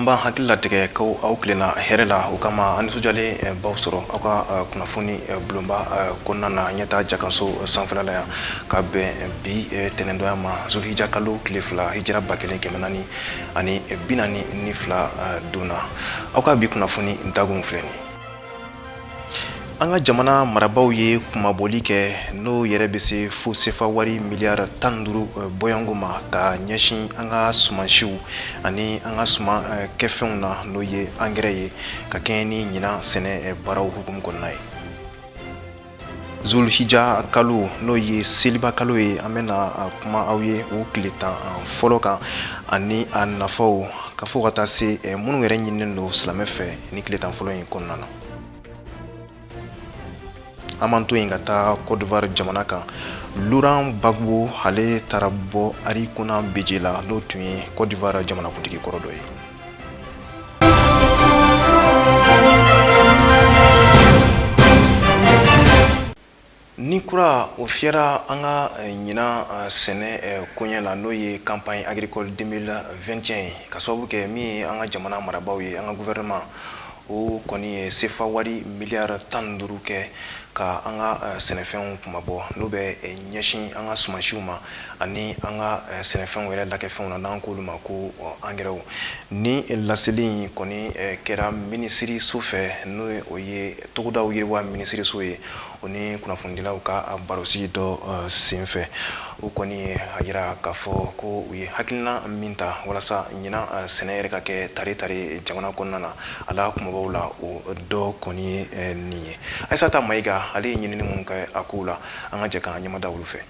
An b'an hakili latigɛ ko aw tilenna hɛrɛ la. O kama, an nisɔndiyalen b'aw sɔrɔ aw ka kunnafoni bulonba kɔnɔna na, Ɲɛta Jakanso sanfɛla la yan, ka bɛn bi tɛnɛndonya ma, Zulhija kalo tile 2, hijira 1442 don na. Aw ka bi kunnafoni dagun filɛ nin ye. An ka jamana marabaaw ye kunmabɔli kɛ, n'o yɛrɛ bɛ se fo sefa wari miliyari 15 bɔɲɔgɔnko ma, ka ɲɛsin an ka sumansiw ani an ka suman kɛfɛnw na, n'o ye angɛrɛ ye, ka kɛɲɛ ni ɲinan sɛnɛ baaraw hukumu kɔnɔna ye. Zulhija kalo, n'o ye seliba kalo ye, an bɛna kuma aw ye o tile 10 fɔlɔ kan ani a nafaw, ka fɔ ka taa se minnu yɛrɛ ɲininen don silamɛ fɛ ni tile 10 fɔlɔ in kɔnɔna na. An b'an to yen ka taa Côte d'Ivoire jamana kan. Laurent Gbagbo, ale taara bɔ Henri Konan Bédié la, n'o tun ye Côte d'Ivoire jamanakuntigi kɔrɔ dɔ ye. Ni kura o fiyɛra an ka ɲinan sɛnɛ koɲɛ la, n'o ye campagne agricole 2021 ye, ka sababu kɛ min ye, an ka jamana marabaaw ye, an ka gouvernement, o kɔni ye sefa wari miliyari 15 kɛ ka an ka sɛnɛfɛnw kunmabɔ, n'o bɛ ɲɛsin an ka sumansiw ma ani an ka sɛnɛfɛnw yɛrɛ lakɛfɛnw na, n'an k'olu ma ko angɛrɛw. Ni laseli in kɔni kɛra minisiriso fɛ, n'o o ye togodaw yiriwa minisiriso ye, o ni kunnafonidilaw ka barosigi dɔ senfɛ, o kɔni ye a yira k'a fɔ ko u ye hakilina min ta walasa ɲinan sɛnɛ yɛrɛ ka kɛ tare tare jamana kɔnɔna na, a la kumabaw la, o dɔ kɔni ye nin ye. Ayisata Mayiga, ale ye ɲinini minnu kɛ a kow la, an ka jɛ k'an ɲɛmada olu fɛ.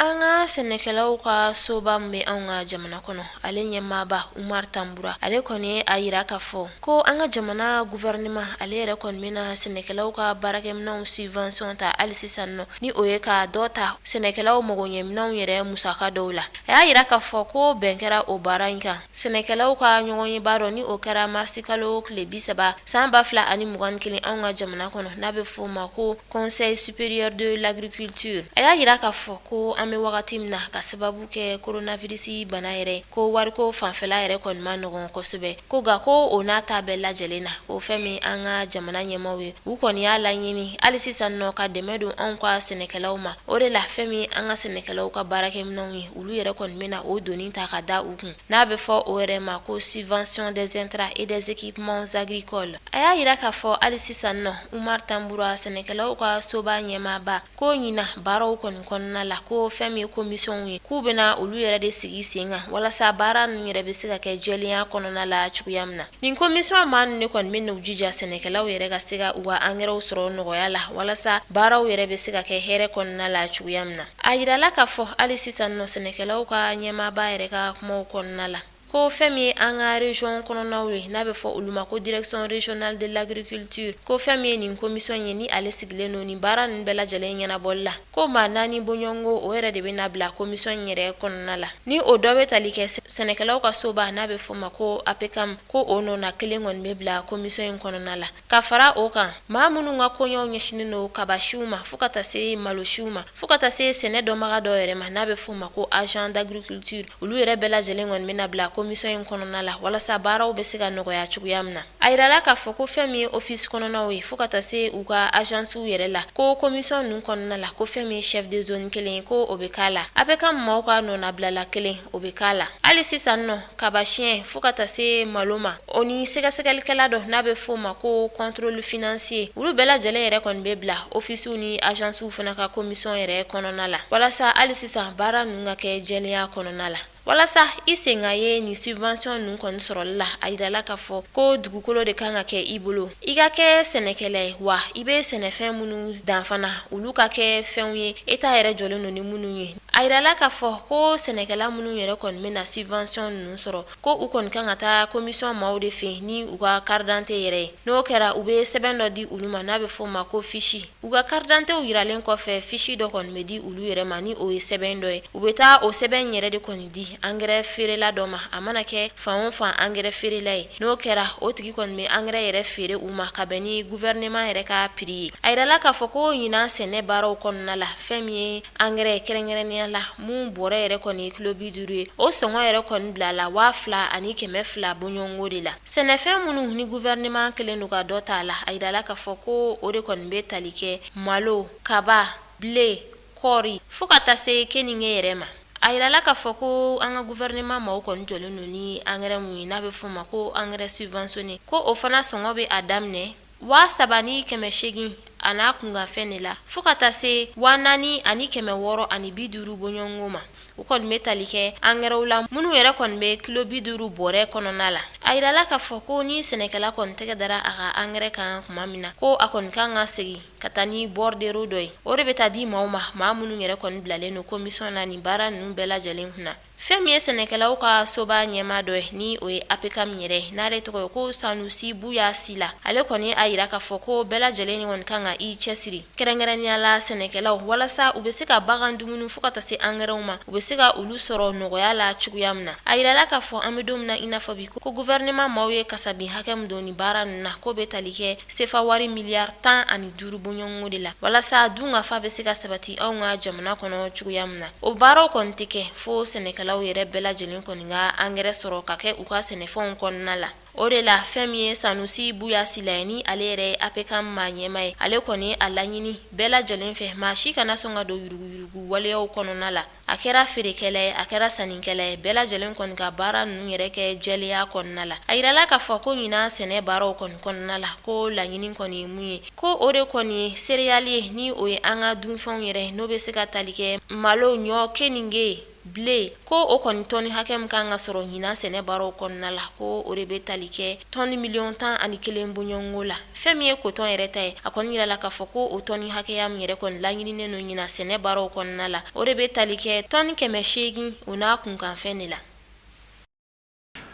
An ka sɛnɛkɛlaw ka soba min bɛ anw ka jamana kɔnɔ, ale ɲɛmaaba Umar Tambura, ale kɔni ye a yira k'a fɔ ko an ka jamana gouvernement, ale yɛrɛ kɔni bɛna sɛnɛkɛlaw ka baarakɛminɛnw subvention ta hali sisan nɔ, ni o ye ka dɔ ta sɛnɛkɛlaw magoɲɛminɛnw yɛrɛ musaka dɔw la. A y'a yira k'a fɔ ko bɛn kɛra o baara in kan sɛnɛkɛlaw ka ɲɔgɔnyeba dɔ, ni o kɛra marisi kalo tile 30 san 2021 anw ka jamana kɔnɔ, n'a bɛ f'o ma ko Conseil supérieur de l'agriculture. A y'a yira k'a fɔ ko an bɛ wagati min na, ka sababu kɛ coronavirus bana yɛrɛ, ko wariko fanfɛla yɛrɛ kɔni man nɔgɔn kosɛbɛ, ko nka ko o n'a ta bɛɛ lajɛlen na, ko fɛn min an ka jamana ɲɛmaaw ye, u kɔni y'a laɲini hali sisan nɔ ka dɛmɛ don anw ka sɛnɛkɛlaw ma. O de la, fɛn min an ka sɛnɛkɛlaw ka baarakɛminɛnw ye, olu yɛrɛ kɔni bɛna o doni ta ka da u kun, n'a bɛ fɔ o yɛrɛ ma ko subvention des intrants et des équipements agricoles. A y'a yira k'a fɔ hali sisan nɔ, Umar Tambura, sɛnɛkɛlaw ka soba ɲɛmaaba, ko ɲinan baaraw kɔni kɔnɔna la, ko fɛn min ye komisɔnw ye, k'u bɛna olu yɛrɛ de sigi sen kan walasa baara ninnu yɛrɛ bɛ se ka kɛ jɛlenya kɔnɔna la cogoya min na. Nin komisɔn maa ninnu de kɔni bɛ n'u jija sɛnɛkɛlaw yɛrɛ ka se ka u ka angɛrɛw sɔrɔ nɔgɔya la, walasa baaraw yɛrɛ bɛ se ka kɛ hɛrɛ kɔnɔna la cogoya min na. A yirala k'a fɔ hali sisan nɔ, sɛnɛkɛlaw ka ɲɛmaaba yɛrɛ ka kumaw kɔnɔna la, ko fɛn min ye an ka région kɔnɔnaw ye, n'a bɛ fɔ olu ma ko direction régionale de l'agriculture, ko fɛn min ye nin commission ye, ni ale sigilen don nin baara ninnu bɛɛ lajɛlen ɲɛnabɔli la, ko maa 4 bɔɲɔgɔnko, o yɛrɛ de bɛna bila commission in yɛrɛ kɔnɔna la, ni o dɔ bɛ tali kɛ sɛnɛkɛlaw ka soba, n'a bɛ fɔ ma ko APCAM, ko o nɔna kelen kɔni bɛ bila commission in kɔnɔna la. Ka fara o kan, maa minnu ka koɲɛw ɲɛsinnen don kabasiw ma, fo ka taa se malosiw ma, fo ka taa se sɛnɛ dɔnbaga dɔw yɛrɛ ma, n'a bɛ f'o ma ko agent d'agriculture, olu yɛrɛ bɛɛ lajɛlen kɔni bɛna bila commission in kɔnɔna la walasa baaraw bɛ se ka nɔgɔya cogoya min na. A yirala k'a fɔ ko fɛn min ye office kɔnɔnaw ye, fo ka taa se u ka agencew yɛrɛ la, ko commission ninnu kɔnɔna la, ko fɛn min ye chef de zone kelen ye, ko o bɛ k'a la, APCAM maaw ka nɔnabilala kelen, o bɛ k'a la. Hali sisan nɔ, kaba siɲɛ fo ka taa se malo ma, o ni sɛgɛsɛgɛlikɛla dɔ, n'a bɛ f'o ma ko contrôle financier, olu bɛɛ lajɛlen yɛrɛ kɔni bɛ bila ofisiw ni agencew fana ka commission yɛrɛ kɔnɔna la, walasa hali sisan baara ninnu ka kɛ jɛlenya kɔnɔna la, walasa i sen ka ye nin subvention ninnu kɔni sɔrɔli la. A yirala k'a fɔ ko dugukolo de kan ka kɛ i bolo, i ka kɛ sɛnɛkɛla ye, wa i bɛ sɛnɛfɛn minnu dan fana, olu ka kɛ fɛnw ye État yɛrɛ jɔlen don ni minnu ye. A yirala k'a fɔ ko sɛnɛkɛla minnu yɛrɛ kɔni bɛna subvention ninnu sɔrɔ, ko u kɔni kan ka taa commission maaw de fɛ ni u ka carte d'identité yɛrɛ ye. N'o kɛra, u bɛ sɛbɛn dɔ di olu ma, n'a bɛ f'o ma ko fiche. U ka carte d'identitéw yiralen kɔfɛ, fiche dɔ kɔni bɛ di olu yɛrɛ ma, ni o ye sɛbɛn dɔ ye. U bɛ taa o sɛbɛn yɛrɛ de kɔni di angɛrɛ feerela dɔ ma, a mana kɛ fan o fan angɛrɛ feerela ye. N'o kɛra, o tigi kɔni bɛ angɛrɛ yɛrɛ feere u ma ka bɛn ni gouvernement yɛrɛ ka prix ye. A yirala k'a fɔ ko ɲinan sɛnɛ baaraw kɔnɔna la, fɛn min ye angɛrɛ kɛrɛnkɛrɛnnenya la, la mun bɔrɛ yɛrɛ kɔni ye kilo 50 ye, o sɔngɔ yɛrɛ kɔni bilala 2200 bɔɲɔgɔnko de la. Sɛnɛfɛn minnu ni gouvernement kɛlen don ka dɔ ta a la, a yirala k'a fɔ ko o de kɔni bɛ tali kɛ malo, kaba, blé, kɔɔri fo ka taa se keninge yɛrɛ ma. A yirala k'a fɔ ko an ka gouvernement maaw kɔni jɔlen don ni angɛrɛ mun ye, n'a bɛ f'o ma ko angɛrɛ subventionné, ko o fana sɔngɔ bɛ a daminɛ 3800 a n'a kunkanfɛn de la fo ka taa se 4650 bɔɲɔgɔnko ma. U kɔni bɛ tali kɛ angɛrɛw la minnu yɛrɛ kɔni bɛ kilo 50 bɔrɛ kɔnɔna la. A yirala k'a fɔ ko ni sɛnɛkɛla kɔni tɛgɛ dara a ka angɛrɛ kan tuma min na, ko a kɔni kan ka segin ka taa ni bordereau dɔ ye, o de bɛ taa di maaw ma, maa minnu yɛrɛ kɔni bilalen don commission na nin baara ninnu bɛɛ lajɛlen kunna. Fɛn min ye sɛnɛkɛlaw ka soba ɲɛmaa dɔ ye, ni o ye APCAM yɛrɛ, n'ale tɔgɔ ye ko Sanusi Buya Sila, ale kɔni a yira k'a fɔ ko bɛɛ lajɛlen kɔni kan ka i cɛsiri, kɛrɛnkɛrɛnnenya la sɛnɛkɛlaw, walasa u bɛ se ka bagan dumuni fo ka taa se angɛrɛw ma, u bɛ se ka olu sɔrɔ nɔgɔya la cogoya min na. A yirala k'a fɔ an bɛ don min na i n'a fɔ bi, ko gouvernement maaw ye kasabi hakɛ min don nin baara ninnu na, k'o bɛ tali kɛ sefa wari miliyari 15 bɔɲɔgɔnko de la, walasa dunkafa bɛ se ka sabati anw ka jamana kɔnɔ cogoya min na. O baaraw kɔni tɛ kɛ fo sɛnɛkɛlaw yɛrɛ bɛɛ lajɛlen kɔni ka angɛrɛ sɔrɔ ka kɛ u ka sɛnɛfɛnw kɔnɔna la. O de la fɛn min ye Sanusi Buya Sila ye, ni ale yɛrɛ ye APCAM maa ɲɛmaa ye, ale kɔni a laɲini bɛɛ lajɛlen fɛ, maa si kana sɔn ka don yuruguyurugu waleyaw kɔnɔna la. A kɛra feerekɛla ye, a kɛra sannikɛla ye, bɛɛ lajɛlen kɔni ka baara ninnu yɛrɛ kɛ jɛlenya kɔnɔna la. A yirala k'a fɔ ko ɲinan sɛnɛ baaraw kɔni kɔnɔna la, ko laɲini kɔni ye mun ye, ko o de kɔni ye céréales ye, ni o ye an ka dunfɛnw yɛrɛ, n'o bɛ se ka tali kɛ malo, ɲɔ, keninge, blé, ko o kɔni tɔni hakɛ min kan ka sɔrɔ ɲinan sɛnɛ baaraw kɔnɔna la, ko o de bɛ tali kɛ tɔni miliyɔn 11 bɔɲɔgɔnko la. Fɛn min ye coton yɛrɛ ta ye, a kɔni yirala k'a fɔ ko o tɔni hakɛya min yɛrɛ kɔni laɲininen don ɲinan sɛnɛ baaraw kɔnɔna la, o de bɛ tali kɛ tɔni 800 o n'a kunkanfɛn de la.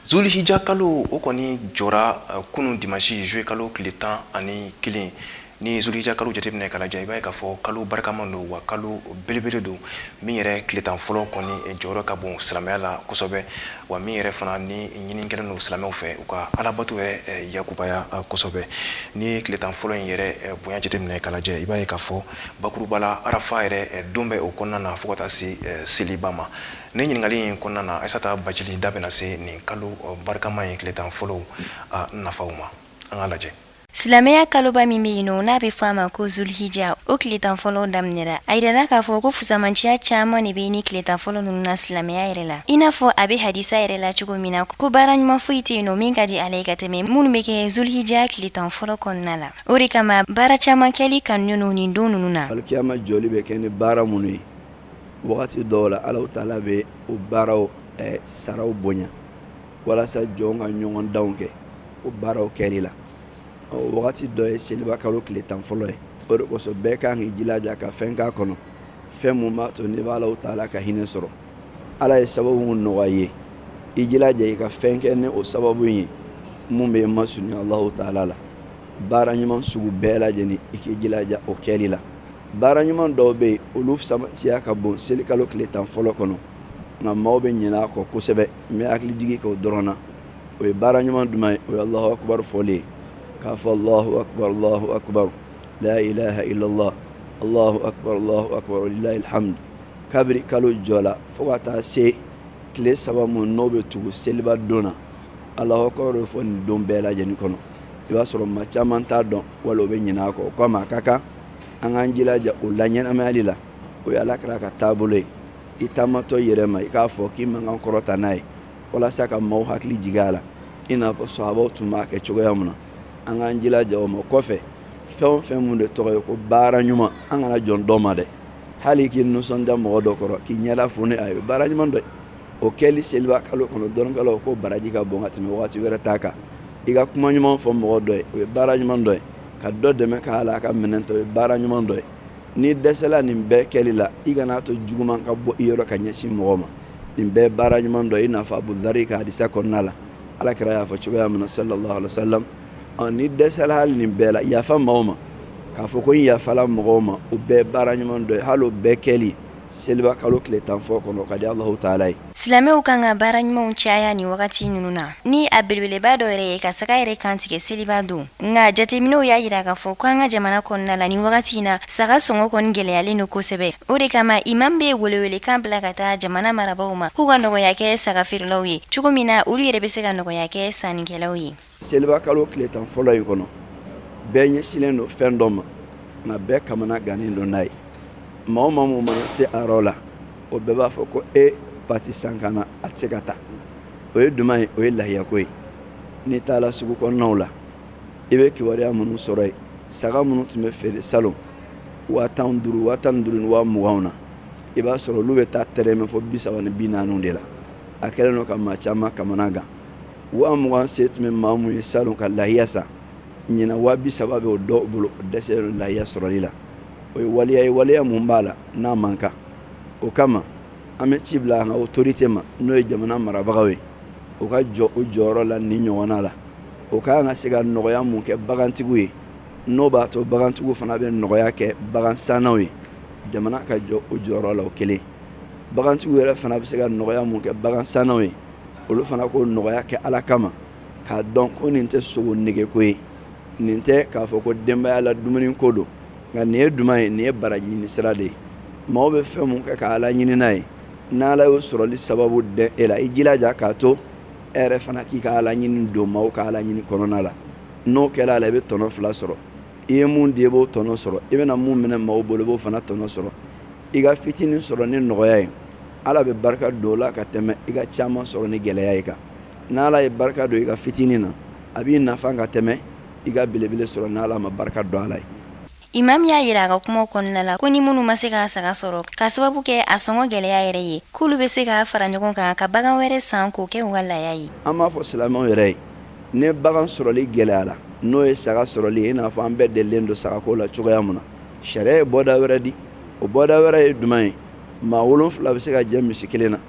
Zulhijja kalo o kɔni jɔra kunun dimanche juillet kalo tile 11. Ni Zulhijja kalo jateminɛ ka lajɛ, i b'a ye k'a fɔ kalo barikama don, wa kalo belebele don min yɛrɛ tile 10 fɔlɔ kɔni jɔyɔrɔ ka bon silamɛya la kosɛbɛ, wa min yɛrɛ fana ni ɲini kɛlen don silamɛw fɛ u ka alabato yɛrɛ yakubaya kosɛbɛ. Ni ye tile 10 fɔlɔ in yɛrɛ bonya jateminɛ ka lajɛ, i b'a ye k'a fɔ bakuruba la Arafa yɛrɛ don bɛ o kɔnɔna na fo ka taa se seliba ma. Ne ɲininkali in kɔnɔna na, Ayisata Bacili da bɛna se nin kalo barikama in tile 10 fɔlɔ a nafaw ma. An k'a lajɛ. Silamɛya kaloba min bɛ yen nɔ, n'a bɛ fɔ a ma ko Zulhijja, o tile 10 fɔlɔ daminɛra. A yirala k'a fɔ ko fusamanciya caman de bɛ ni tile 10 fɔlɔ ninnu na silamɛya yɛrɛ la, i n'a fɔ a bɛ hadisa yɛrɛ la cogo min na, ko baara ɲuman foyi tɛ yen nɔ min ka di Ala ye ka tɛmɛ minnu bɛ kɛ Zulhijja tile 10 fɔlɔ kɔnɔna la. O de kama baara caman kɛli kanunen don nin don ninnu na. Alikiyama jɔli bɛ kɛ ni baara minnu ye, wagati dɔw la Alahu taala bɛ o baaraw saraw bonya walasa jɔn ka ɲɔgɔndanw kɛ o baaraw kɛli la. O wagati dɔ ye seliba kalo tile 10 fɔlɔ ye. O de kosɔn bɛɛ kan k'i jilaja ka fɛn k'a kɔnɔ, fɛn mun b'a to n'i bɛ Alahu taala ka hinɛ sɔrɔ. Ala ye sababu mun nɔgɔya i ye, i jilaja i ka fɛn kɛ ni o sababu in ye mun bɛ masurunya Alahu taala la. Baara ɲuman sugu bɛɛ lajɛlen, i k'i jilaja o kɛli la. Baara ɲuman dɔw bɛ yen, olu fisamantiya ka bon selikalo tile 10 fɔlɔ kɔnɔ, nka maaw bɛ ɲinɛ a kɔ kosɛbɛ. N bɛ hakili jigin k'o dɔrɔn na. O ye baara ɲuman jumɛn ye? O ye Alahu akubaru fɔli ye, k'a fɔ Alahu akubaru, Alahu akubaru, la ilaha illallah, Alahu akubaru, Alahu akubaru, walillahil hamd. Kabiri kalo jɔla fo ka taa se tile 3 mun n'o bɛ tugu seliba don na, Alahu akubaru bɛ fɔ nin don bɛɛ lajɛlen kɔnɔ. I b'a sɔrɔ maa caman t'a dɔn wala o bɛ ɲinɛ a kɔ. O kama a ka kan an k'an jilaja o laɲɛnamayali la. O ye Ala kira ka taabolo ye. I taamatɔ yɛrɛ ma, i k'a fɔ k'i mankan kɔrɔta n'a ye walasa ka maaw hakili jigin a la, i n'a fɔ sahabaw tun b'a kɛ cogoya min na. An k'an jilaja o ma. Kɔfɛ, fɛn o fɛn mun de tɔgɔ ye ko baara ɲuman, an kana jɔn dɔ ma dɛ. Hali k'i nisɔndiya mɔgɔ dɔ kɔrɔ, k'i ɲɛda foni a ye, baara ɲuman dɔ ye. O kɛli seliba kalo kɔnɔ, dɔnnikɛlaw ko baraji ka bon ka tɛmɛ wagati wɛrɛ ta kan. I ka kuma ɲuman fɔ mɔgɔ dɔ ye, o ye baara ɲuman dɔ ye. Ka dɔ dɛmɛ ka ala ka minɛn ta, o ye baara ɲuman dɔ ye. N'i dɛsɛla nin bɛɛ kɛli la, i kana to juguman ka bɔ i yɔrɔ ka ɲɛsin mɔgɔ ma. Nin bɛɛ baara ɲuman dɔ ye, i n'a fɔ Abu Dhari ka hadisa kɔnɔna la, Ala kira y'a fɔ cogoya min na sallallahu alaihi wasallam. N'i dɛsɛla hali nin bɛɛ la, yafa maaw ma, k'a fɔ ko n yafala mɔgɔw ma, o bɛɛ baara ɲuman dɔ ye. Hali o bɛɛ kɛli. Seliba kalo tile 10 fɔlɔ kɔnɔ, o ka di Alahu taala ye. Silamɛw kan ka baara ɲumanw caya nin wagati ninnu na, ni a belebeleba dɔ yɛrɛ ye ka saga yɛrɛ kantigɛ seliba don. Nka jateminɛw y'a jira k'a fɔ ko an ka jamana kɔnɔna la nin wagati in na, saga sɔngɔ kɔni gɛlɛyalen don kosɛbɛ. O de kama imam bɛ welewelekan bila ka taa jamana marabaaw ma k'u ka nɔgɔya kɛ saga feerelaw ye cogo min na olu yɛrɛ bɛ se ka nɔgɔya kɛ sannikɛlaw ye. Seliba kalo tile 10 fɔlɔ in kɔnɔ, bɛɛ ɲɛsinnen don fɛn dɔ ma, nka bɛɛ kamana gannen don n'a ye. Maa o maa mun mana se a yɔrɔ la, o bɛɛ b'a fɔ ko e pati san ka na, a tɛ se ka taa. O ye jumɛn ye? O ye lahiyako ye. N'i taara sugu kɔnɔnaw la, i bɛ kibaruya minnu sɔrɔ yen, saga minnu tun bɛ feere salon 15,000, 15,000 ni 20,000 na, i b'a sɔrɔ olu bɛ taa tɛrɛmɛ fo 30 ni 40 de la. A kɛlen don ka maa caman kamana gan. 20,000 se tun bɛ maa mun ye salon ka lahiya san, ɲinan 30,000 bɛ o dɔw bolo, o dɛsɛlen don lahiya sɔrɔli la. O ye waleya ye, waleya mun b'a la n'a man kan. O kama an bɛ ci bila an ka autorité ma, n'o ye jamana marabagaw ye, u ka jɔ u jɔyɔrɔ la nin ɲɔgɔnna la. O ka kan ka se ka nɔgɔya mun kɛ bagantigiw ye, n'o b'a to bagantigiw fana bɛ nɔgɔya kɛ bagan sannaw ye, jamana ka jɔ u jɔyɔrɔ la. O kelen, bagantigiw yɛrɛ fana bɛ se ka nɔgɔya mun kɛ bagan sannaw ye, olu fana k'o nɔgɔya kɛ Ala kama, k'a dɔn ko nin tɛ sogo negeko ye, nin tɛ k'a fɔ ko denbaya la dumuni ko don, nka nin ye jumɛn ye? Nin ye baraji ɲini sira de ye. Maaw bɛ fɛn mun kɛ ka Ala ɲini n'a ye, n'Ala y'o sɔrɔli sababu dɛn e la, i jilaja k'a to e yɛrɛ fana k'i ka Ala ɲini don maaw ka Ala ɲini kɔnɔna la. N'o kɛra a la, i bɛ tɔnɔ fila sɔrɔ. I ye mun di, i b'o tɔnɔ sɔrɔ. I bɛna mun minɛ maaw bolo, i b'o fana tɔnɔ sɔrɔ. I ka fitinin sɔrɔ ni nɔgɔya ye, Ala bɛ barika don o la ka tɛmɛ i ka caman sɔrɔ ni gɛlɛya ye kan. N'Ala ye barika don i ka fitinin na, a b'i nafa ka tɛmɛ i ka belebele sɔrɔ n'Ala ma barika don a la ye. Imam y'a jira a ka kumaw kɔnɔna la ko ni minnu ma se ka saga sɔrɔ ka sababu kɛ a sɔngɔ gɛlɛya yɛrɛ ye, k'olu bɛ se ka fara ɲɔgɔn kan ka bagan wɛrɛ san k'o kɛ u ka laya ye. An b'a fɔ silamɛw yɛrɛ ye, ni bagan sɔrɔli gɛlɛyara, n'o ye saga sɔrɔli ye, i n'a fɔ an bɛɛ delilen don sagako la cogoya min na, sariya ye bɔda wɛrɛ di. O bɔda wɛrɛ ye jumɛn ye? Maa 7 bɛ se ka jɛ misi kelen na.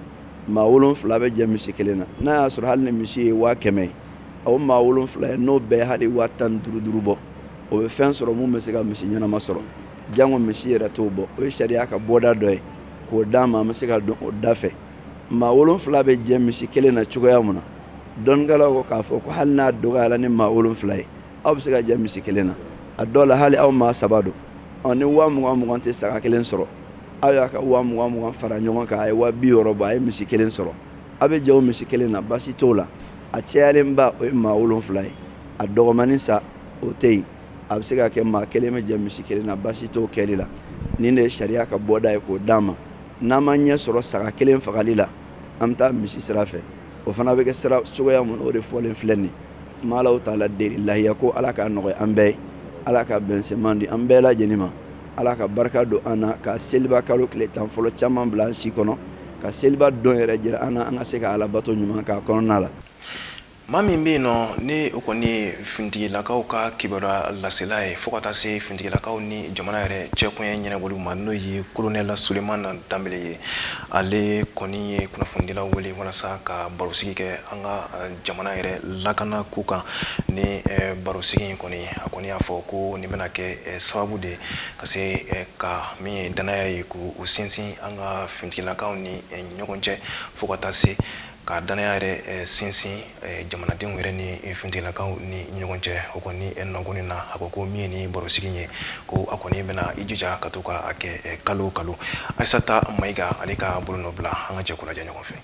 Maa 7 bɛ jɛ misi kelen na. N'a y'a sɔrɔ hali ni misi ye 100,000 ye, o maa 7 ye, n'o bɛɛ hali 15 duuru bɔ, o bɛ fɛn sɔrɔ mun bɛ se ka misi ɲɛnama sɔrɔ, jango misi yɛrɛ t'o bɔ. O ye sariya ka bɔda dɔ ye k'o d'an ma, an bɛ se ka don o da fɛ. Maa 7 bɛ jɛ misi kelen na cogoya mun na, dɔnnikɛlaw ko k'a fɔ ko hali n'a dɔgɔyara ni maa 7 ye, aw bɛ se ka jɛ misi kelen na. A dɔw la hali aw maa saba don, ɔ ni 20,000 20 tɛ saga kelen sɔrɔ, aw y'a ka 20,000 20 fara ɲɔgɔn kan, a ye 60,000 bɔ, a ye misi kelen sɔrɔ, aw bɛ jɛ o misi kelen na, baasi t'o la. A cayalenba o ye maa 7 ye, a dɔgɔmani sa o tɛ yen. A bɛ se ka kɛ maa kelen bɛ jɛ misi kelen na, baasi t'o kɛli la. Nin de ye sariya ka bɔda ye k'o d'an ma. N'an ma ɲɛ sɔrɔ saga kelen fagali la, an bɛ taa misi sira fɛ. O fana bɛ kɛ sira cogoya mun, o de fɔlen filɛ nin. N bɛ Alahu taala deli lahiya ko Ala k'a nɔgɔya an bɛɛ ye, Ala ka bɛnsenman di an bɛɛ lajɛlen ma, Ala ka barika don an na, ka seliba kalo tile 10 fɔlɔ caman bila an si kɔnɔ, ka seliba don yɛrɛ jira an na, an ka se ka Ala bato ɲuman k'a kɔnɔna la. Maa min bɛ yen nɔ, ni o kɔni ye finitigilakaw ka kibaruya lasela ye fo ka taa se finitigilakaw ni jamana yɛrɛ cɛkoɲɛ ɲɛnabɔli ma, n'o ye kolonɛli Sulemani Danbele ye, ale kɔni ye kunnafonidilaw wele walasa ka barosigi kɛ an ka jamana yɛrɛ lakana ko kan. Ni barosigi in kɔni, a kɔni y'a fɔ ko nin bɛna kɛ sababu de ka se ka min ye dannaya ye k'o sinsin an ka finitigilakaw ni ɲɔgɔn cɛ, fo ka taa se ka dannaya yɛrɛ sinsin jamanadenw yɛrɛ ni finitigilakaw ni ɲɔgɔn cɛ. O kɔni nɔgɔnin na, a ko ko min ye ni barosigi ye, ko a kɔni bɛna i jija ka to k'a kɛ kalo o kalo. Ayisata Mayiga, ale ka bolonɔ bila, an ka jɛ k'o lajɛ ɲɔgɔn fɛ.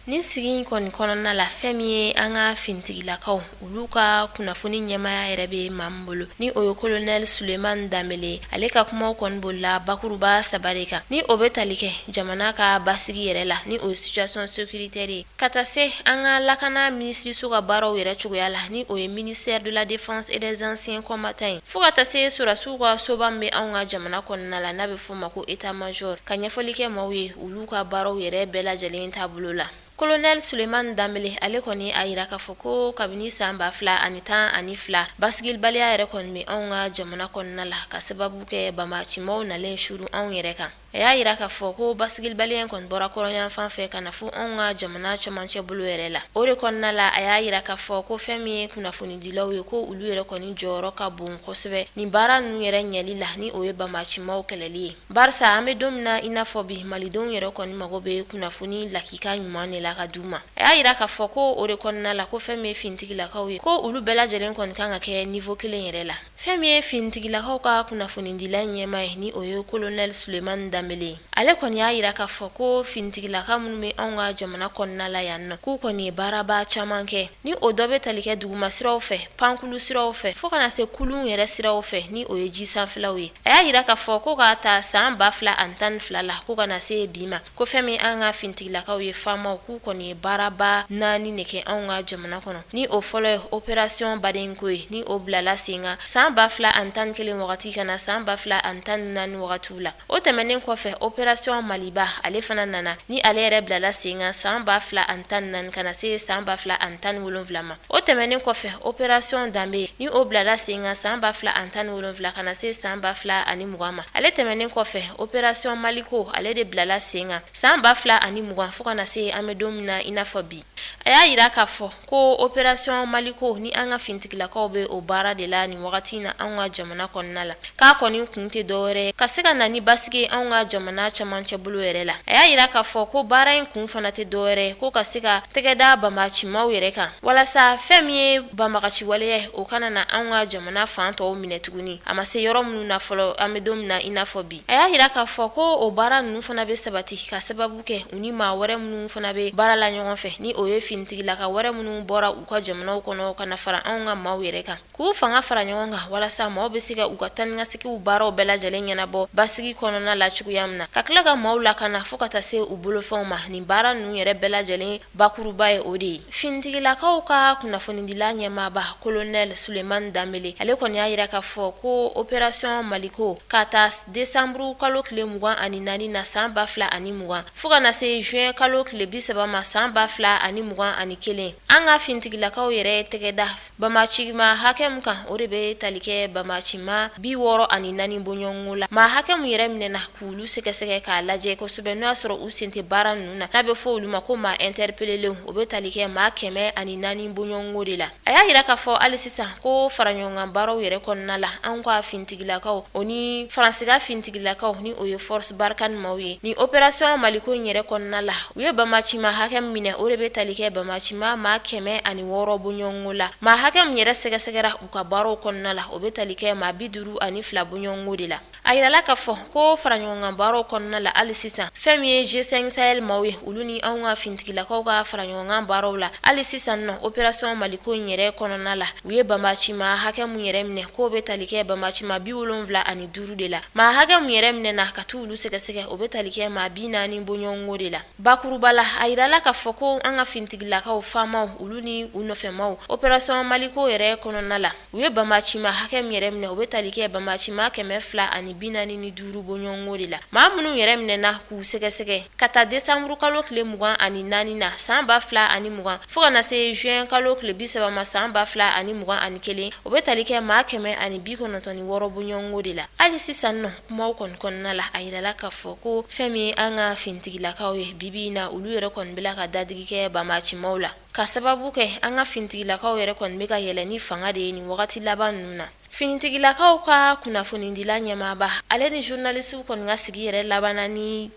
Nin sigi in kɔni kɔnɔna la, fɛn min ye an ka finitigilakaw olu ka kunnafoni ɲɛmaaya yɛrɛ bɛ maa min bolo, ni o ye kolonɛli Sulemani Danbele, ale ka kumaw kɔni bolila bakuruba saba de kan, ni o bɛ tali kɛ jamana ka basigi yɛrɛ la, ni o ye situation sécuritaire ye, ka taa se an ka lakana minisiriso ka baaraw yɛrɛ cogoya la, ni o ye ministère de la défense et des anciens combattants ye, fo ka taa se sɔrɔdasiw ka soba min bɛ anw ka jamana kɔnɔna la, n'a bɛ f'o ma ko état major, ka ɲɛfɔli kɛ maaw ye olu ka baaraw yɛrɛ bɛɛ lajɛlen taabolo la. Kolonɛli Sulemani Danbele, ale kɔni a yira k'a fɔ ko kabini san 2012, basigibaliya yɛrɛ kɔni bɛ anw ka jamana kɔnɔna la, ka sababu kɛ banbaancimaw nalen suru anw yɛrɛ kan. A y'a yira k'a fɔ ko basigibaliya in kɔni bɔra kɔrɔnyanfan fɛ ka na fo anw ka jamana cɛmancɛ bolo yɛrɛ la. O de kɔnɔna la, a y'a yira k'a fɔ ko fɛn min ye kunnafonidilaw ye, ko olu yɛrɛ kɔni jɔyɔrɔ ka bon kosɛbɛ nin baara ninnu yɛrɛ ɲɛli la, ni o ye banbaancimaw kɛlɛli ye. Barisa an bɛ don min na i n'a fɔ bi, malidenw yɛrɛ kɔni mago bɛ kunnafoni lakika ɲuman de la ka d'u ma. A y'a yira k'a fɔ ko o de kɔnɔna la, ko fɛn min ye finitigilakaw ye, ko olu bɛɛ lajɛlen kɔni kan ka kɛ niveau kelen yɛrɛ la. Fɛn min ye finitigilakaw ka kunnafonidila ɲɛmaa ye, ni o ye kolonɛli Sulemani Danbele ye, ale kɔni y'a yira k'a fɔ ko finitigilaka minnu bɛ anw ka jamana kɔnɔna la yan nɔ, k'u kɔni ye baaraba caman kɛ, ni o dɔ bɛ tali kɛ duguma siraw fɛ, pankulu siraw fɛ, fo ka na se kulun yɛrɛ siraw fɛ, ni o ye ji sanfɛlaw ye. A y'a yira k'a fɔ ko k'a ta san 2012 la ko ka na se bi ma, ko fɛn min an ka finitigilakaw ye, faamaw, k'u kɔni ye baaraba naani de kɛ anw ka jamana kɔnɔ, ni o fɔlɔ ye opération Badenko ye, ni o bilala sen kan san 2011 wagati ka na san 2014 wagatiw la. O tɛmɛnen kɔfɛ, opération Maliba, ale fana nana, ni ale yɛrɛ bilala sen kan san 2014 ka na se san 2017 ma. O tɛmɛnen kɔfɛ, opération Danbe, ni o bilala sen kan san 2017 ka na se san 2020 ma. Ale tɛmɛnen kɔfɛ, opération Maliko, ale de bilala sen kan san 2020 fo ka na se an bɛ don min na i n'a fɔ bi. A y'a yira k'a fɔ ko opération Maliko, ni an ka finitigilakaw bɛ o baara de la nin wagati in na anw ka jamana kɔnɔna la, k'a kɔni kun tɛ dɔwɛrɛ ka se ka na ni basigi anw ka jamana cɛmancɛ bolo yɛrɛ la. A y'a yira k'a fɔ ko baara in kun fana tɛ dɔwɛrɛ ko ka se ka tɛgɛ da banbaancimaw yɛrɛ kan, walasa fɛn min ye banbagaci waleya ye, o kana na anw ka jamana fan tɔw minɛ tuguni, a ma se yɔrɔ minnu na fɔlɔ, an bɛ don min na i n'a fɔ bi. A y'a yira k'a fɔ ko o baara ninnu fana bɛ sabati ka sababu kɛ u ni maa wɛrɛ minnu fana bɛ baara la ɲɔgɔn fɛ, ni o ye finitigilaka wɛrɛ minnu bɔra u ka jamanaw kɔnɔ ka na fara anw ka maaw yɛrɛ kan, k'u fanga fara ɲɔgɔn kan walasa maaw bɛ se ka u ka taanikaseginw baaraw bɛɛ lajɛlen ɲɛnabɔ basigi kɔnɔna la cogoya min na, ka tila ka maaw lakana fo ka taa se u bolofɛnw ma. Nin baara ninnu yɛrɛ bɛɛ lajɛlen bakuruba ye o de ye. Finitigilakaw ka kunnafonidila ɲɛmaaba kolonɛli Sulemani Danbele, ale kɔni y'a yira k'a fɔ ko opération Maliko, k'a ta desanburu kalo tile 24 na san 2020 fo ka na se juin kalo tile 30 ma san 2021, an ka finitigilakaw yɛrɛ tɛgɛ da Banbacima hakɛ min kan, o de bɛ tali kɛ banbacima 64 bɔɲɔgɔnko la. Maa hakɛ min yɛrɛ minɛna k'olu sɛgɛsɛgɛ k'a lajɛ kosɛbɛ n'o y'a sɔrɔ u sen tɛ baara ninnu na, n'a bɛ fɔ olu ma ko maa interpellelenw, o bɛ tali kɛ maa 104 bɔɲɔgɔnko de la. A y'a yira k'a fɔ hali sisan ko faraɲɔgɔnkan baaraw yɛrɛ kɔnɔna la, anw ka finitigilakaw, o ni Faransi ka finitigilakaw, ni o ye Force Barkhane maaw ye, ni opération Maliko in yɛrɛ kɔnɔna la, u ye banbacima hakɛ min minɛ, o de bɛ tali kɛ banbacima maa 106 bɔɲɔgɔnko la. Maa hakɛ min yɛrɛ sɛgɛsɛgɛra u ka baaraw kɔnɔna la, o bɛ tali kɛ maa 52 bɔɲɔgɔnko de la. A yirala k'a fɔ ko faraɲɔgɔnkan baaraw kɔnɔna la hali sisan, fɛn min ye G5 Sahel maaw ye, olu ni anw ka finitigilakaw ka faraɲɔgɔnkan baaraw la hali sisan nɔ, opération Maliko in yɛrɛ kɔnɔna la, u ye banbacima hakɛ min yɛrɛ minɛ, k'o bɛ tali kɛ banbacima 75 de la. Maa hakɛ min yɛrɛ minɛna ka t'olu sɛgɛsɛgɛ, o bɛ tali kɛ maa 40 bɔɲɔgɔnko de la. Bakuruba la, a yirala k'a fɔ ko an ka finitigilakaw faamaw, olu ni u nɔfɛmaw, opération Maliko yɛrɛ kɔnɔna la, u ye banbacima hakɛ min yɛrɛ minɛ, o bɛ tali kɛ banbacima 245 bɔɲɔgɔnko de la. Maa minnu yɛrɛ minɛna k'u sɛgɛsɛgɛ ka ta desanburu kalo tile 24 na san 2020 fo ka na se juin kalo tile 30 ma san 2021, o bɛ tali kɛ maa 196 bɔɲɔgɔnko de la. Hali sisan nɔ, kumaw kɔni kɔnɔna la, a yirala k'a fɔ ko fɛn min an ka finitigilakaw ye bi bi in na, olu yɛrɛ kɔni bɛ ka dadigi kɛ banbacimaw la, ka sababu kɛ an ka finitigilakaw yɛrɛ kɔni bɛ ka yɛlɛ ni fanga de ye nin wagati laban ninnu na. Finitigilakaw ka kunnafonidila ɲɛmaaba, ale ni journalisiw kɔni ka sigi yɛrɛ labanna ni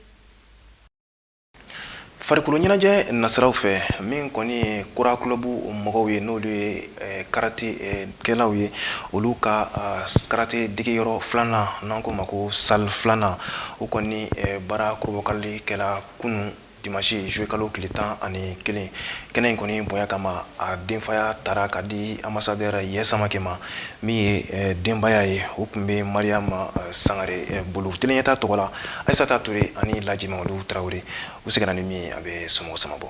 Farikolo ɲɛnajɛ nasiraw fɛ, min kɔni ye Kora club mɔgɔw ye, n'olu ye karate kɛlaw ye, olu ka karate degeyɔrɔ filanan, n'an k'o ma ko salle filanan, o kɔni baara kurubɔkarili kɛla kunun dimanche juillet kalo tile 11. Kɛnɛ in kɔni bonya kama, a denfaya taara ka di ambassadeur Yɛ Samakɛ ma, min ye denbaya ye, o tun bɛ Mariama Sangare bolo. Télé Ɲɛta tɔgɔ la, Ayisata Ture ani Laji Mamadu Tarawele, u seginna ni min ye, a bɛ somɔgɔ sama bɔ.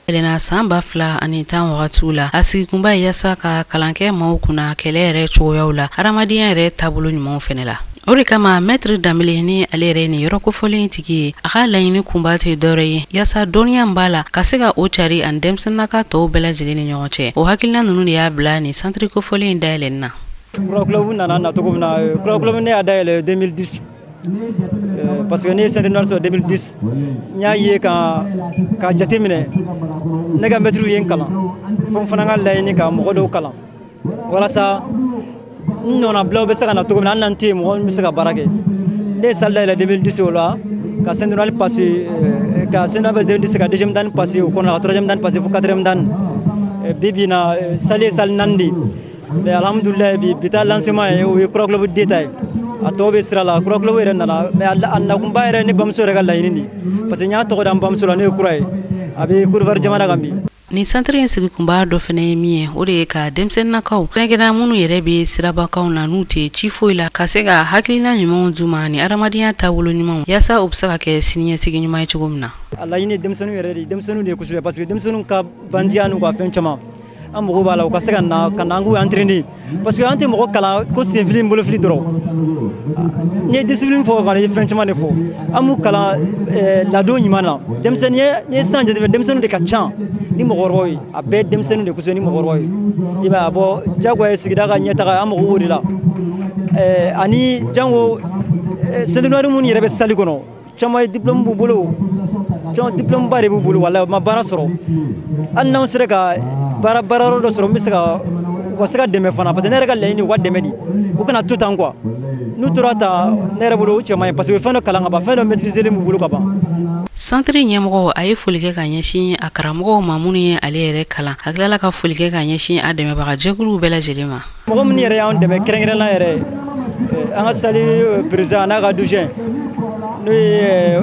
Yɛlɛnna san 2010 wagatiw la, a sigikunba ye yaasa ka kalan kɛ maaw kunna kɛlɛ yɛrɛ cogoyaw la, hadamadenya yɛrɛ taabolo ɲumanw fɛnɛ la. O de kama Mɛtiri Danbele, ni ale yɛrɛ nin yɔrɔ kofɔlen tigi ye, a ka laɲini kunba tɛ dɔwɛrɛ ye yaasa dɔnniya b'a la ka se ka o cari ani denmisɛnninnaka tɔw bɛɛ lajɛlen ni ɲɔgɔn cɛ. O hakilina ninnu de y'a bila nin santiri kofɔlen in dayɛlɛnni na. Kura Club nana na cogo min na, Kura Club, ne y'a dayɛlɛ 2010 parce que ne ye ceinture noire sɔrɔ 2010. N y'a ye ka jate minɛ, ne ka mɛtiriw ye n kalan, fo n fana ka laɲini ka mɔgɔ dɔw kalan walasa n nɔnabilaw bɛ se ka na cogo min na. Hali n'an tɛ yen, mɔgɔ min bɛ se ka baara kɛ. Ne ye salle dayɛlɛ 2010, o la ka ceinture noire passé, ka ceinture noire 2010, ka deuxième dan passé o kɔnɔ, ka troisième dan passé, fo quatrième dan. Bi bi in na, salle ye salle naani de ye, mais alhamdulilayi, bi ta lancement ye, o ye Kura Club D ta ye. A tɔw bɛ sira la. Kura Club yɛrɛ nana, mais a nakunba yɛrɛ, ne bamuso yɛrɛ ka laɲini de, parce que n y'a tɔgɔ da n bamuso la, n'o ye Kura ye, a bɛ Côte d'Ivoire jamana kan bi. Nin santiri in sigikunba dɔ fana ye min ye, o de ye ka denmisɛnninnakaw kɛrɛnkɛrɛn minnu yɛrɛ bɛ sirabakaw na, n'u tɛ ci foyi la, ka se ka hakilina ɲumanw d'u ma ni adamadenya taabolo ɲumanw, yaasa u bɛ se ka kɛ siniɲɛsigi ɲuman ye cogo min na. A laɲini ye denmisɛnninw yɛrɛ de ye, denmisɛnninw de ye kosɛbɛ, parce que denmisɛnninw ka bandiya n'u ka fɛn caman, an mago b'a la u ka se ka na ka na an k'u entraîner, parce que an tɛ mɔgɔ kalan ko senfili ni bolofili dɔrɔn. N'i ye discipline fɔ ka ye fɛn caman de fɔ. An b'u kalan ladon ɲuman na. Denmisɛnnin, n'i ye sisan jateminɛ, denmisɛnninw de ka ca ni mɔgɔkɔrɔbaw ye. A bɛɛ denmisɛnninw de kosɛbɛ ni mɔgɔkɔrɔbaw ye. I b'a ye, a bɔ diyagoya ye sigida ka ɲɛtaga, an mago b'o de la. Ani jango ceinture noire minnu yɛrɛ bɛ salle kɔnɔ, caman ye diplôme b'u bolo, caman diplôme ba de b'u bolo, walahi, u ma baara sɔrɔ. Hali n'anw sera ka baara yɔrɔ dɔ sɔrɔ, n bɛ se ka u ka se ka dɛmɛ fana, parce que ne yɛrɛ ka laɲini, u ka dɛmɛ de, u kana to tan quoi. N'u tora tan, ne yɛrɛ bolo, o cɛ man ɲi, parce que u ye fɛn dɔ kalan ka ban, fɛn dɔ maîtriser b'u bolo ka ban. Santiri ɲɛmɔgɔ, a ye foli kɛ ka ɲɛsin a karamɔgɔw ma minnu ye ale yɛrɛ kalan. A tilala ka foli kɛ ka ɲɛsin a dɛmɛbaga jɛkuluw bɛɛ lajɛlen ma. Mɔgɔ minnu yɛrɛ y'an dɛmɛ kɛrɛnkɛrɛnna yɛrɛ, an ka salle président n'a ka adjoint, n'o ye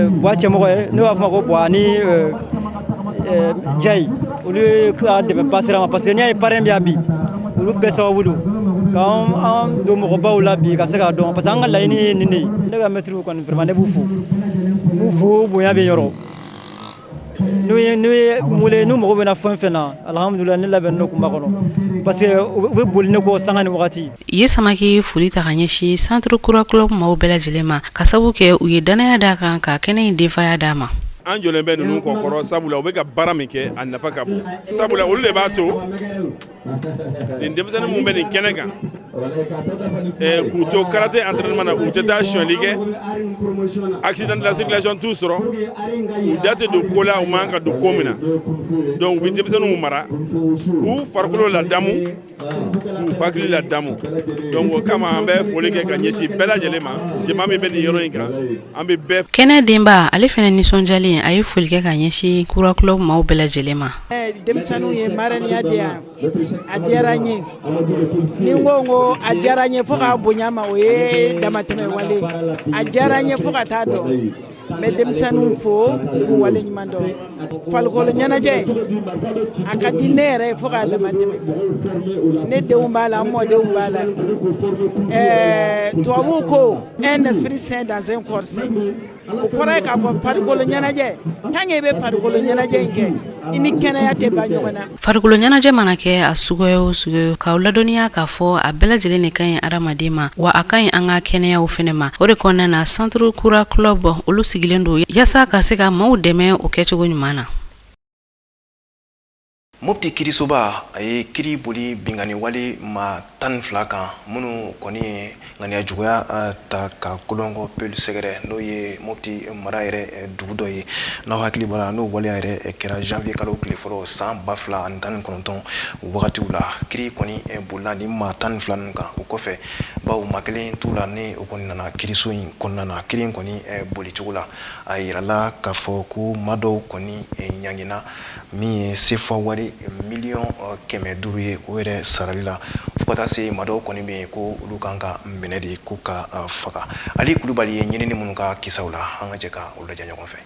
Buwa Cɛmɔgɔ ye, n'o b'a fɔ ma ko Buwa, ani Jayi, olu ye ka dɛmɛ ba sera ma, parce que n'i y'a ye parrain bɛ yan bi, olu bɛɛ sababu don k'an don mɔgɔbaw la bi ka se k'a dɔn, parce que an ka laɲini ye nin de ye. Ne ka mɛtiriw kɔni, vraiment, ne b'u fo, n b'u fo, bonya bɛ yɔrɔ. N'u ye n wele, n'u mago bɛ na fɛn fɛn na, alhamdulilah, ne labɛnnen don kunba kɔnɔ, parce que u bɛ boli ne kɔ sanga ni wagati. Ye Samake ye foli ta ka ɲɛsin Centre Kura Club maaw bɛɛ lajɛlen ma, ka sabu kɛ u ye dannaya d'a kan ka kɛnɛ in denfaya d'a ma. An jɔlen bɛ ninnu kɔ kɔrɔ, sabula u bɛ ka baara min kɛ, a nafa ka bon, sabula olu de b'a to nin denmisɛnnin minnu bɛ nin kɛnɛ kan, k'u to karaté entraînement na, u tɛ taa sonyali kɛ, accident de la circulation t'u sɔrɔ, u da tɛ don ko la u man ka don ko min na. Donc u bɛ denmisɛnninw mara k'u farikolo ladamu, k'u hakili ladamu. Donc o kama, an bɛ foli kɛ ka ɲɛsin bɛɛ lajɛlen ma, jama min bɛ nin yɔrɔ in kan, an bɛ bɛɛ. Kɛnɛ denba, ale fana nisɔndiyalen, a ye foli kɛ ka ɲɛsin Kura Club maaw bɛɛ lajɛlen ma. Denmisɛnninw ye marraine di yan, a diyara n ye. Ni n ko a diyara n ye fo k'a bonya ma, o ye damatɛmɛ wale. A diyara n ye fo ka taa dɔn. N bɛ denmisɛnninw fo k'u wale ɲuman dɔn. Farikolo ɲɛnajɛ, a ka di ne yɛrɛ ye fo k'a damatɛmɛ. Ne denw b'a la, n mɔdenw b'a la. Tubabuw ko un esprit sain dans un corps sain. O kɔrɔ ye k'a fɔ farikolo ɲɛnajɛ, tant que i bɛ farikolo ɲɛnajɛ in kɛ, i ni kɛnɛya tɛ ban ɲɔgɔn na. Farikolo ɲɛnajɛ mana kɛ a suguya o suguya, k'aw ladɔnniya k'a fɔ a bɛɛ lajɛlen de ka ɲi adamaden ma, wa a ka ɲi an ka kɛnɛyaw fɛnɛ ma. O de kɔnɔna na, Centre Kura Club, olu sigilen don yaasa ka se ka maaw dɛmɛ o kɛcogo ɲuman na. Mopti kirisoba, a ye kiri boli binkanni wale maa 12 kan, minnu kɔni ye ŋaniya juguya ta ka Kolongo Peul sɛgɛrɛ, n'o ye Mopti mara yɛrɛ dugu dɔ ye. N'aw hakili b'a la, n'o waleya yɛrɛ kɛra janvier kalo tile fɔlɔ san 2019 wagatiw la. Kiri kɔni bolila ni maa 12 ninnu kan o kɔfɛ, bawo maa kelen t'u la ni o kɔni nana kiriso in kɔnɔna na. Kiri in kɔni bolicogo la, a yirala k'a fɔ ko maa dɔw kɔni ɲangina min ye sefa wari miliyɔn 500 ye, o yɛrɛ sarali la, fo ka taa se maa dɔw kɔni bɛ yen ko olu kan ka minɛ de ko ka faga. Ali Kulubali ye ɲinini minnu ka kisaw la, an ka jɛ ka olu lajɛ ɲɔgɔn fɛ.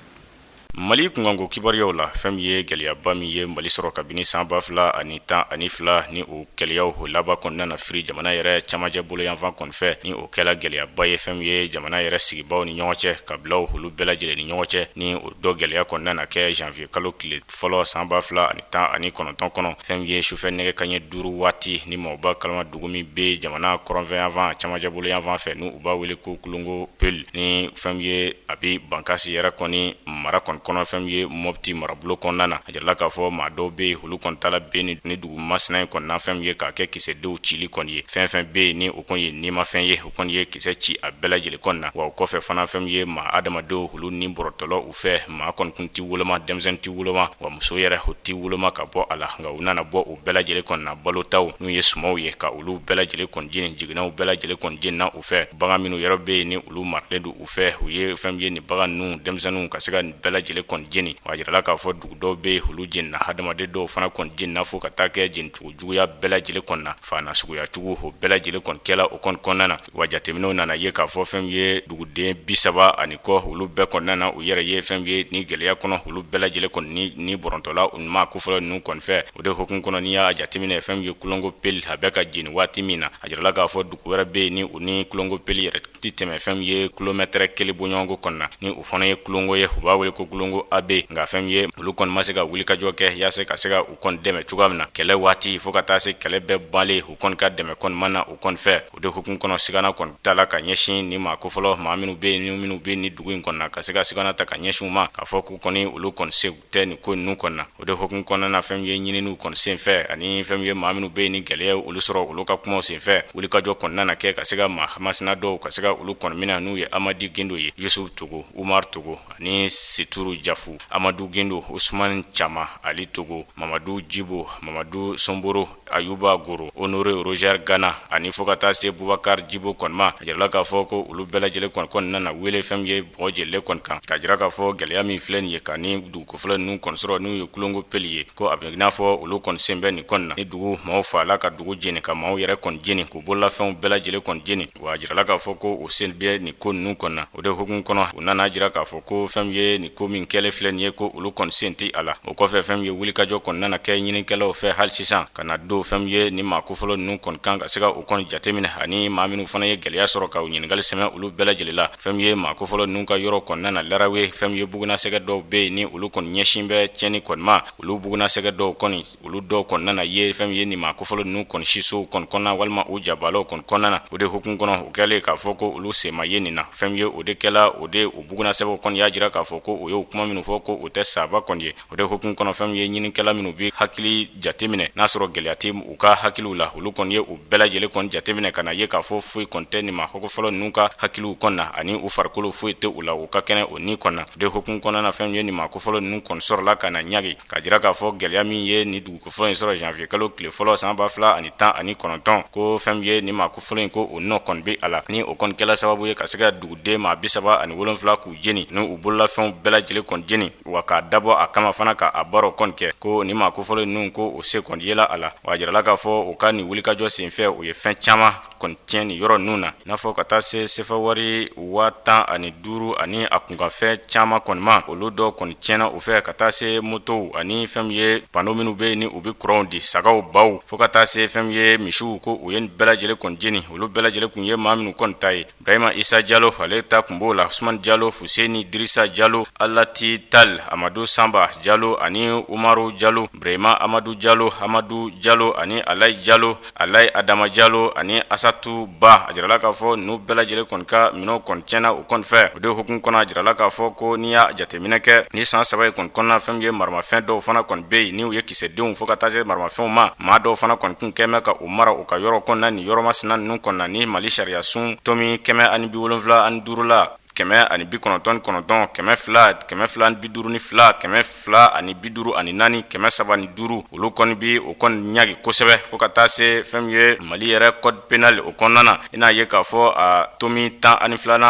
Mali kunkanko kibaruyaw la, fɛn min ye gɛlɛyaba min ye Mali sɔrɔ kabini san 2012, ni o gɛlɛyaw o laban kɔnɔna na firi jamana yɛrɛ camancɛ boloyanfan kɔni fɛ, ni o kɛla gɛlɛyaba ye fɛn min ye jamana yɛrɛ sigibaw ni ɲɔgɔn cɛ, kabilaw olu bɛɛ lajɛlen ni ɲɔgɔn cɛ, ni o dɔ gɛlɛya kɔnɔna na kɛ janvier kalo tile fɔlɔ san 2019 kɔnɔ, fɛn min ye sufɛ nɛgɛ kanɲɛ 5 waati, ni maaw b'a kalama dugu min bɛ jamana kɔrɔnfɛyanfan camancɛ boloyanfan fɛ, n'u b'a wele ko Kulongo Peul, ni fɛn min ye a bɛ Bankasi yɛrɛ kɔni mara kɔni kɔnɔ, fɛn min ye Mɔpti marabolo kɔnɔna na, a jirala k'a fɔ maa dɔw bɛ yen, olu kɔni taala bin ni dugu masina in kɔnɔna, fɛn min ye k'a kɛ kisɛdenw cili kɔni ye. Fɛn fɛn bɛ yen ni o kɔni ye nimafɛn ye, o kɔni ye kisɛ ci a bɛɛ lajɛlen kɔni na. Wa o kɔfɛ fana, fɛn min ye maa adamadenw olu ni bɔrɔtɔla u fɛ, maa kɔni kun tɛ woloma, denmisɛnnin tɛ woloma, wa muso yɛrɛ o tɛ woloma ka bɔ a la. Nka u nana bɔ u bɛɛ lajɛlen kɔni na, balotaw n'u ye sumanw ye, ka olu bɛɛ lajɛlen kɔni jeni, jiginɛw bɛɛ lajɛlen kɔni jenina u fɛ. Bagan minnu yɛrɛ bɛ yen ni olu maralen don u fɛ, u ye fɛn min ye nin bagan ninnu, denmisɛnninw ka se ka nin bɛɛ lajɛlen kɔni jeni. Wa a jirala k'a fɔ dugu dɔw bɛ yen, olu jenina, hadamaden dɔw fana kɔni jenina fo ka taa kɛ jenicogo juguya bɛɛ lajɛlen kɔni na, fa na suguya jugu o bɛɛ lajɛlen kɔni kɛla o kɔni kɔnɔna na. Wa jateminɛw nana ye k'a fɔ fɛn min ye duguden 30 ani kɔ, olu bɛɛ kɔnɔna na u yɛrɛ ye fɛn min ye ni gɛlɛya kɔnɔ, olu bɛɛ lajɛlen kɔni ni bɔrɔntɔla u maa kofɔlɔ ninnu kɔni fɛ. O de hukumu kɔnɔ, n'i y'a jateminɛ fɛn min ye Kulongo Peul a bɛ ka jeni waati min na, a jirala k'a fɔ dugu wɛrɛ bɛ yen ni u ni Kulongo Peul yɛrɛ tɛ tɛmɛ fɛn min ye kilomɛtɛrɛ kelen bɔɲɔgɔnko kɔni na, ni o fana ye Kulongo ye, u b'a wele ko Kulongo AB. Nka fɛn min ye olu kɔni ma se ka wulikajɔ kɛ yaasa ka se ka u kɔni dɛmɛ cogoya min na kɛlɛ waati, fo ka taa se kɛlɛ bɛɛ banlen, u kɔni ka dɛmɛ kɔni ma na u kɔni fɛ. O de hukumu kɔnɔ, sigana kɔni tala ka ɲɛsin ni maa kofɔlɔ maa minnu bɛ yen, ni minnu bɛ ni dugu in kɔnɔ na, ka se ka sigana ta ka ɲɛsin u ma, k'a fɔ k'u kɔni olu kɔni se tɛ nin ko ninnu kɔni na. O de hukumu kɔnɔna na, fɛn min ye ɲininiw kɔni senfɛ ani fɛn min ye maa minnu bɛ yen ni gɛlɛya olu sɔrɔ olu ka kumaw senfɛ, wulikajɔ kɔni nana kɛ ka se ka maa masina dɔw ka se ka olu kɔni minɛ, n'u ye Amadi Gindo ye, Yusufu Togo, Umaru Togo ani Situru Jafu, Amadu Gindo, Usumani Cama, Ali Togo, Mamadu Jibo, Mamadu Sonboro, Ayuba Goro, Honore Roger Gana ani fo ka taa se Bubakari Jibo kɔni ma. A jirala k'a fɔ ko olu bɛɛ lajɛlen kɔni nana wele fɛn min ye bɔgɔ jenilen kɔni kan, k'a jira k'a fɔ gɛlɛya min filɛ nin ye ka ni dugu kofɔlɔ ninnu kɔni sɔrɔ, n'u ye Kulongo Peul ye, ko a bɛ i n'a fɔ olu kɔni sen bɛ nin kɔni na, ni dugu maaw faala ka dugu jeni, ka maaw yɛrɛ kɔni jeni, k'u bololafɛnw bɛɛ lajɛlen kɔni jeni. Wa a jirala k'a fɔ ko u sen bɛ nin ko ninnu kɔni na. O de hukumu kɔnɔ, u nana jira k'a fɔ ko fɛn min ye nin ko min kɛlen filɛ nin ye, ko olu kɔni sen tɛ a la. O kɔfɛ, fɛn min ye wulikajɔ kɔni nana kɛ ɲininikɛlaw fɛ hali sisan, ka na don fɛn min ye nin maa kofɔlɔ ninnu kɔni kan, ka se ka u kɔni jateminɛ, ani maa minnu fana ye gɛlɛya sɔrɔ, ka u ɲininkali sɛmɛ olu bɛɛ lajɛlen la. Fɛn min ye maa kofɔlɔ ninnu ka yɔrɔ kɔnɔna na Larawe, fɛn min ye bugunnasɛgɛ dɔw bɛ yen ni olu kɔni ɲɛsin bɛ tiɲɛni kɔni ma, olu bugunnasɛgɛ dɔw kɔni, olu dɔw kɔni nana ye fɛn min ye nin maa kofɔlɔ ninnu kɔni sisow kɔni kɔnɔna walima u jabalaw kɔni kɔnɔna na. O de hukumu kɔnɔ, o kɛlen k'a fɔ ko olu sen ma ye nin na, fɛn min ye o de kɛla, o de o bugunnasɛgɛw kɔni y'a jira k'a fɔ ko o y'o kuma minnu fɔ, ko o tɛ saba kɔni ye. O de hukumu kɔnɔ, fɛn min ye ɲininikɛla minnu bɛ hakili jateminɛ n'a sɔrɔ gɛlɛya tɛ u ka hakiliw la, olu kɔni ye u bɛɛ lajɛlen kɔni jateminɛ ka na ye k'a fɔ foyi kɔni tɛ nin maa kofɔlɔ ninnu ka hakiliw kɔni na, ani u farikolo foyi tɛ u la, u ka kɛnɛ o ni kɔni na. O de hukumu kɔnɔna na, fɛn min ye nin maa kofɔlɔ ninnu kɔni sɔrɔla ka na ɲagi, k'a jira k'a fɔ gɛlɛya min ye nin dugu kofɔlɔ in sɔrɔ janvier kalo tile fɔlɔ san 2019, ko fɛn min ye nin maa kofɔlɔ in, ko o nɔ kɔni bɛ a la, ni o kɔni kɛla sababu ye ka se ka duguden maa 37 k'u jeni, ni u bololafɛnw bɛɛ lajɛlen kɔni jeni, wa k'a dabɔ a kama fana ka a baaraw kɔni kɛ, ko nin maa kofɔlɔ ninnu, ko o se kɔni yela a la. Wa a jirala k'a fɔ u ka nin wulikajɔ senfɛ, u ye fɛn caman kɔni tiɲɛ nin yɔrɔ ninnu na, i n'a fɔ ka taa se sefa wari 15,000 ani a kunkanfɛn caman kɔni ma, olu dɔw kɔni tiɲɛna u fɛ, ka taa se motow ani fɛn min ye panneau minnu bɛ yen ni u bɛ kuranw di, sagaw, baw, fo ka taa se fɛn min ye misiw, ko u ye nin bɛɛ lajɛlen kɔni jeni. Olu bɛɛ lajɛlen kun ye maa minnu kɔni ta ye, Ibrahima Isa Jalo ale ta tun b'o la, Usumani Jalo, Fuseni Dirisa Jalo, Alati Tal, Amadu Sanba Jalo ani Umaru Jalo, Ibrahima Amadu Jalo, Amadu Jalo ani Alayi Jalo, Alayi Adama Jalo ani Asatu Ba. A jirala k'a fɔ ninnu bɛɛ lajɛlen kɔni ka minɛnw kɔni tiɲɛna u kɔni fɛ. O de hukumu kɔnɔ, a jirala k'a fɔ ko n'i y'a jateminɛ kɛ ni san 3 in kɔni kɔnɔna, fɛn min ye maramafɛn dɔw fana kɔni bɛ yen ni u ye kisɛdenw fo ka taa se maramafɛnw ma, maa dɔw fana kɔni tun kɛn bɛ ka u mara u ka yɔrɔ kɔnɔna ni yɔrɔ masina ninnu kɔnɔna, ni Mali sariya sun tomi 175 la, 199, 200, 252, 254, 305, olu kɔni bi o kɔni ɲagi kosɛbɛ, fo ka taa se fɛn min ye Mali yɛrɛ code pénal o kɔnɔna na, i n'a ye k'a fɔ a tomi 12nan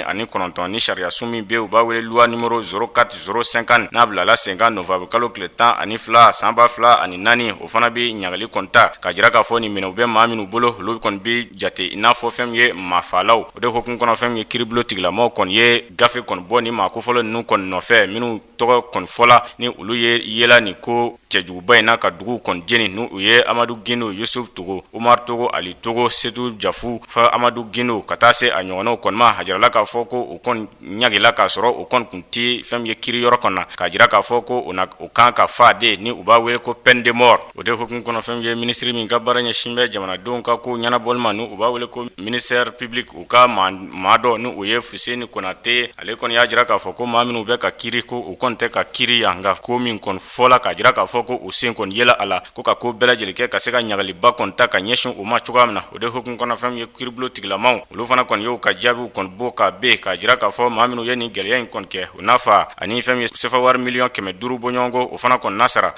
ani 49, ni sariya sun min bɛ u b'a wele loi numéro 04 050, n'a bilala sen kan novembre kalo tile 12 san 2004, o fana bɛ ɲagali kɔni ta k'a jira k'a fɔ nin minɛnw bɛ maa minnu bolo, olu kɔni bɛ jate i n'a fɔ fɛn min ye maafaalaw. O de hukumu kɔnɔ, fɛn min ye kiiribulon tigilamaw tigilamaw kɔni ye gafe kɔni bɔ ni maa kofɔlen ninnu kɔni nɔfɛ, minnu tɔgɔ kɔni fɔla ni olu ye yela nin ko cɛjuguba in na ka dugu kɔni jeni, n'u u ye Amadu Gindo, Yusuf Togo, Umar Togo, Ali Togo, Sedu Jafu fa Amadu Gindo, ka taa se a ɲɔgɔnnaw kɔni ma. A jirala k'a fɔ ko u kɔni ɲagila k'a sɔrɔ u kɔni tun tɛ fɛn min ye kiri yɔrɔ kɔnɔ na, k'a jira k'a fɔ ko o kan ka fa de, ni u b'a wele ko peine de mort. O de hukumu kɔnɔ, fɛn min ye minisiri min ka baara ɲɛsin bɛ jamanadenw ka ko ɲɛnabɔli ma, n'u b'a wele ko ministère public, u ka maa dɔ, ni o ye Fuseni Konate, ale kɔni y'a jira k'a fɔ ko maa minnu bɛ ka kiri, ko u kɔni tɛ ka kiri yan, nka ko min kɔni fɔla k'a jira k'a fɔ ko u sen kɔni yela a la, ko ka ko bɛɛ lajɛlen kɛ ka se ka ɲagaliba kɔni ta ka ɲɛsin u ma cogoya min na. O de hukumu kɔnɔ, fɛn min ye kiiribulon tigilamaw, olu fana kɔni y'u ka jaabiw kɔni bɔ ka ben, k'a jira k'a fɔ maa minnu ye nin gɛlɛya in kɔni kɛ, u n'a fa ani fɛn min ye sefa wari miliyɔn 500 bɔɲɔgɔnko, o fana kɔni na sara.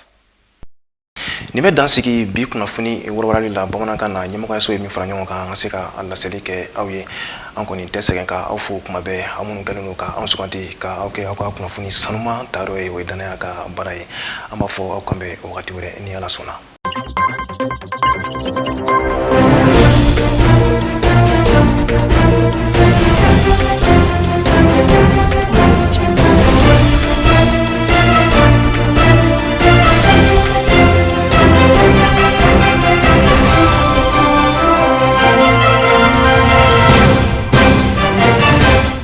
Nin bɛ dan sigi bi kunnafoni walawalali la bamanankan na. Ɲɛmɔgɔyaso ye min fara ɲɔgɔn kan an ka se ka laseli kɛ aw ye, an kɔni tɛ sɛgɛn ka aw fo kuma bɛɛ, aw minnu kɛlen don ka anw sugandi ka aw kɛ aw ka kunnafoni sanuman tayɔrɔ ye. O ye danaya ka baara ye. An b'a fɔ aw kan bɛn wagati wɛrɛ ni Ala sɔnna.